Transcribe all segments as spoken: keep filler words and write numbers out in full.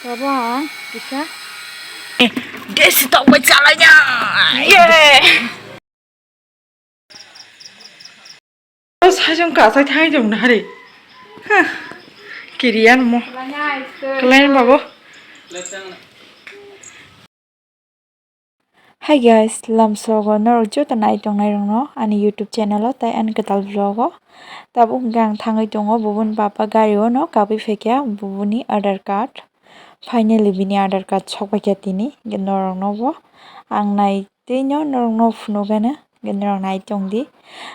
Baba, ang kisa. Desi tok bai chalai na. Ye. Sajung ka sai thai jong na hari. Kiriyan mo. Kalain babo. Hi guys, lamsogo norok joto nai tongnai rokno ani YouTube channel o tai ani kwtal vlog o. Tabuk hwnkhe ang thangwi tongo bubuni papa gari o no kabui phaikha bubuni Aadhaar card. Finally bini Aadhaar card sok paikha tini, hwnkhe norokno bo ang nai twi no norokno phunukgano, hwnkhe norok nai tongdi.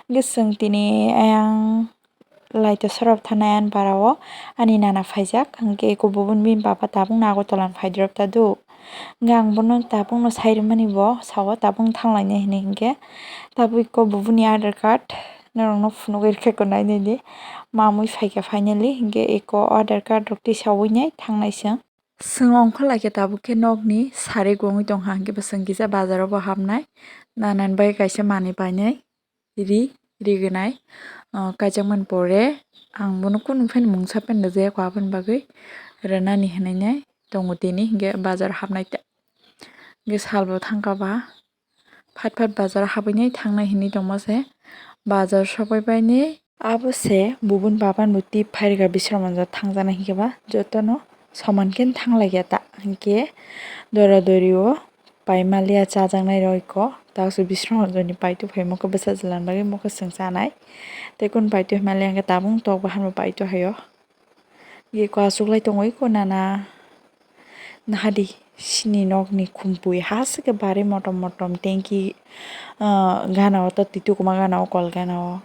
Hwnkhe chwng tini ayang Laito sorop thanai ani bara o ani nana phaijak, hwnkhe eko bubun bini baba tabukno Agartala ni phaidrop ta do. Hwnkhe ang bono tabukno sai rwmani bo sao, tabuk thang lainai hinwi, hwnkhe tabuk eko bubuni Aadhaar card norokno phunugwi rwkha eko nai naidi. Mamwi phaikha finally, hwnkhe eko Aadhaar card rok tisawi nai thangnai chwng. Chwng ongkhor laikha tabuk khe nokni sari gongwi tongkha, hwnkhe bo chwng kisa bazar o bo hapnai, nanan bai kaisa manwi painai. Ri, rignai, ah, kaijakmani pore ang bono kunu phano mungsa phano rijak kho, aboni bagwi rwnani hinwi nai tongo tini, hinkhe bazar hapnai ta, hinkhe salbo thangkha ba, phat phat bazar habwi nai thangnai hinwi tongma se, bazar sokbai bai ni. Abo se bubun baban bo tip phairwkha, bisramon jat thangjaknai hinkhe ba jotono soman khe thanglaikha ta, hinkhe dora dori o. Pai maliya chajaknai roi ko, takso bising rok joni paitu phaima khe bwsa jwlani bagwi mokhe chwng chanai. Tei kunu paitu maliya hwnkhe tabung tok bahan bo paitu haio. Eko achuklai tongo eko nana. Nahadi sini nokni khumpui ha se khe bari motom motom tanki, ah, gana o to twi tukuma gana o kol gana o.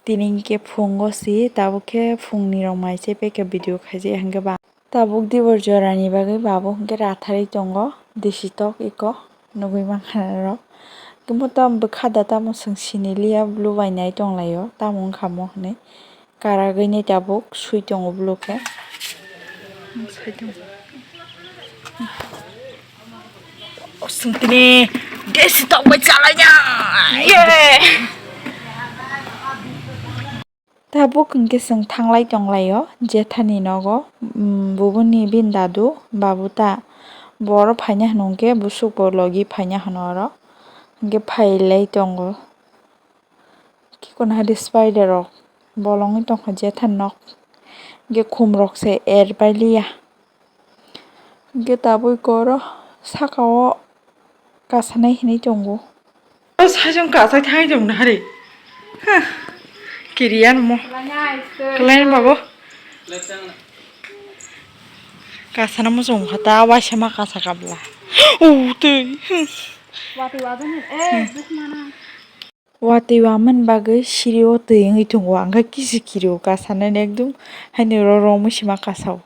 Tini hinkhe phungo si tabuk khe phungni rok mai se peke video khaijak hinkhe ba. Tabuk dibor jorani bagwi babo hwnkhe ratharwi tongo, disitok eko nugwi mankha norok. Tamo tamo bwkha da tamo chwng siniliya blue bai nai tonglaio, tamo wngkha mo hinwi karagwi nai tabuk swi tongo blue khe. Chwng tini desi tok bai chalai ya. Ye. Tabuk hwnkhe chwng thanglai tonglaio jethani nogo, um, bubuni bini dadu babu ta boro phaina hwnkhe busuk bo logi phaina hwno oro hwnkhe phailai tongo. Kikon hai de spider rok bolongwi tongkha jethani nok hwnkhe khum rok se er pailiya. Hwnkhe tabuk oro saka o kasanai hinwi tongo. O sajung kasai thangwi tong nahari. Huh. Kiriyan mo. Kalain babo. Kasana mo song khata waisa ma kasa kabla. O twi. Watwi wamani bagwi siri o twi wngwi tongo, ang khe kisi kiri o kasanani ekdum haino ro ro mui sima kasao.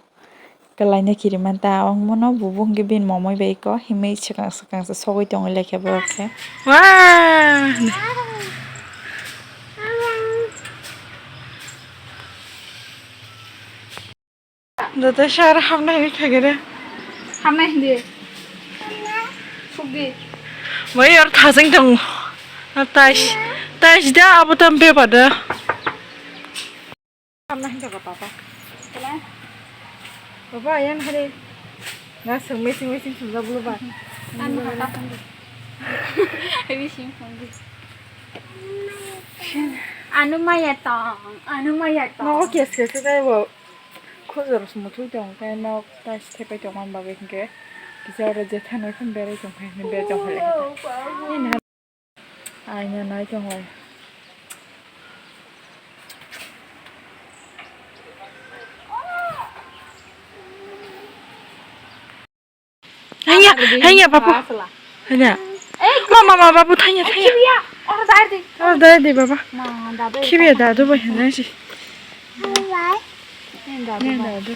Kwlaina kiri manta, ang bono bubu hwnkhe bini momoi bai kho himwi swkang swkang se sogwi tongwi laikha borok khe. Wah! Joto sar hamnai hinwi khaikhe de. Hamnai hindi. Sukdi. Bai aro thajeng tong. Tais, tais da abo tam beba da. Hamna hinka ka papa. Kala? Papa, ayan hari. Na sung missing missing sung da bulu ba. Anu kata sung. Missing sung. Anu maya tong, anu maya tong. No, kes kes kai bo. Khojor sum thui tong kai no ta thepai tong man bagwi hinke. Kisa oro je thanai phun berai tong khai, berai tong khai. Aina nai tongo. Hanya, hanya, papa. Hanya. Mama, mama, babu, thanya, thanya. Oro dai di. Oro dai di, baba. Khibiya dadu bai hanya si. Dadu. Dadu.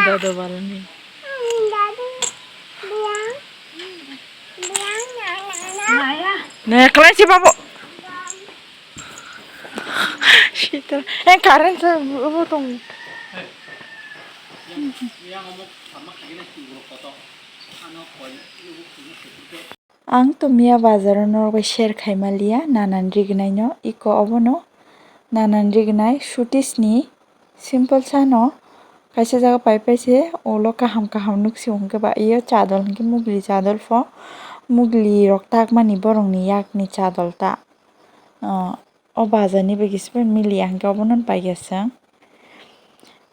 Dado balani. Naya kelai si babu. Sita. Eh, current sa ubo tong. Ang to miya bazar o norok bai share khai maliya, nanan rignai no, iko obono nanan rignai sutis ni Simple sano kaisa jaga pai pai se ulo kaham kaham nuk si hwnkhe ba iyo chadol hwnkhe mugli chadol pho, mugli rok takmani borokni yakni chadol ta. O bazar ni bai kisa bai mili ya hwnkhe obono paikha chwng.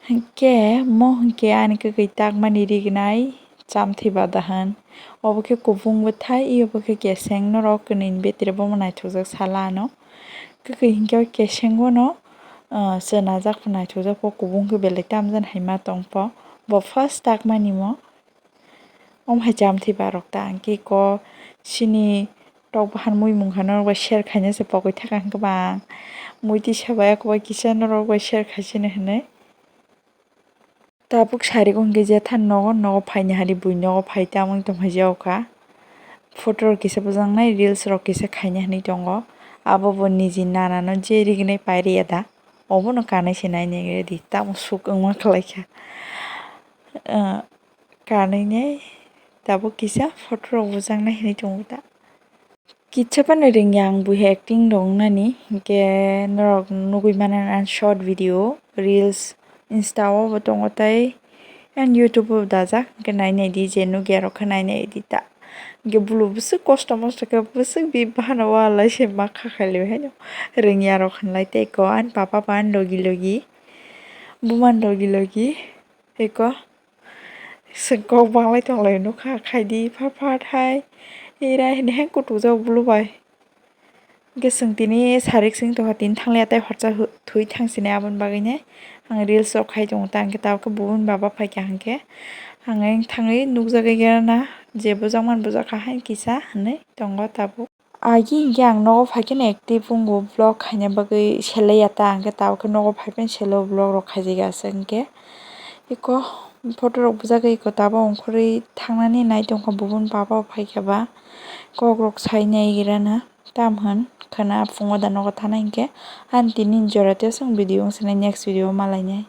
Hwnkhe mo hwnkhe ani kwkhwi takmani rignai chamthi bada hwn. Obo khe kubung bwthai, iyo bo khe keseng, norok kwnwi ni betire bomo naithokjak sala ano. Kwkhwi hwnkhe o keseng bono, ah, chwnajak naithokjak, o kubung khe belai tamjani hai ma tong pho. Bo first takmani mo. Omo hai chamthi barok ta hwnkhe ko chini tok bahan muimung kha norok bai share khaina se pogwi thaka hwnkhe bang mui tisa bai eko bai kisa norok bai share khaisini hinwi. Tabuk sari o hwnkhe jethani nogo, nogo phaini hari bui nogo phai tamwi tongphai jao kha. Photo rok kisa bwjaknai, reels rok kisa khaina hinwi tongo. Abo bo niji nana no je rignai pairi ya da, obono kanwi se nainai redi, tamo suk wngma khlai kha. Ah, kanwi nai tabuk kisa photo rok bwjaknai hinwi tongo da. Kitsa phano rwngya ang buiha acting rok wngnani, hinkhe norok nugwi mano ani short video, reels, Insta o bo tongo tei ani YouTube o bo dajak, hinkhe nai nai di je nukya rok khe nai nai di ta. Hinkhe bulu bwswk kosto mosto khe bwswk bi bahano walai se ma kha khai lai haino rwngya rok hinlai tei ko ani papa bo ani logi logi, buma ni logi logi tei ko. Chwng kok banglai tonglai nukha, khaidi phat phat hai. Ira hini hai kutukjak bulu bai. Hwnkhe chwng tini sarik sing tongkha, tini thangliya tei horsa thwi thangsinai aboni bagwino ang reels rok khai tongo ta, hwnkhe tabukhe bubuni baba phaikha hwnkhe ang thangwi nukjagwi gana je bujakmani bujakha hai kisa hinwi tongo tabuk. Agi hwnkhe ang nogo phaikheno active wngo vlog khaina bagwi selaiya ta, hwnkhe tabukhe nogo phaiphano selo vlog rok khaijagwi aswk hwnkhe. Eko photo rok bujagwi eko tabuk ongkhorwi thangnani nai tongkha, bubuni baba bo phaikha ba kok rok sainai girana tam hwn khwna phungo da nogo thanai hwnkhe. Ani tini jora tei aswk video wngsanai, next video o malainai.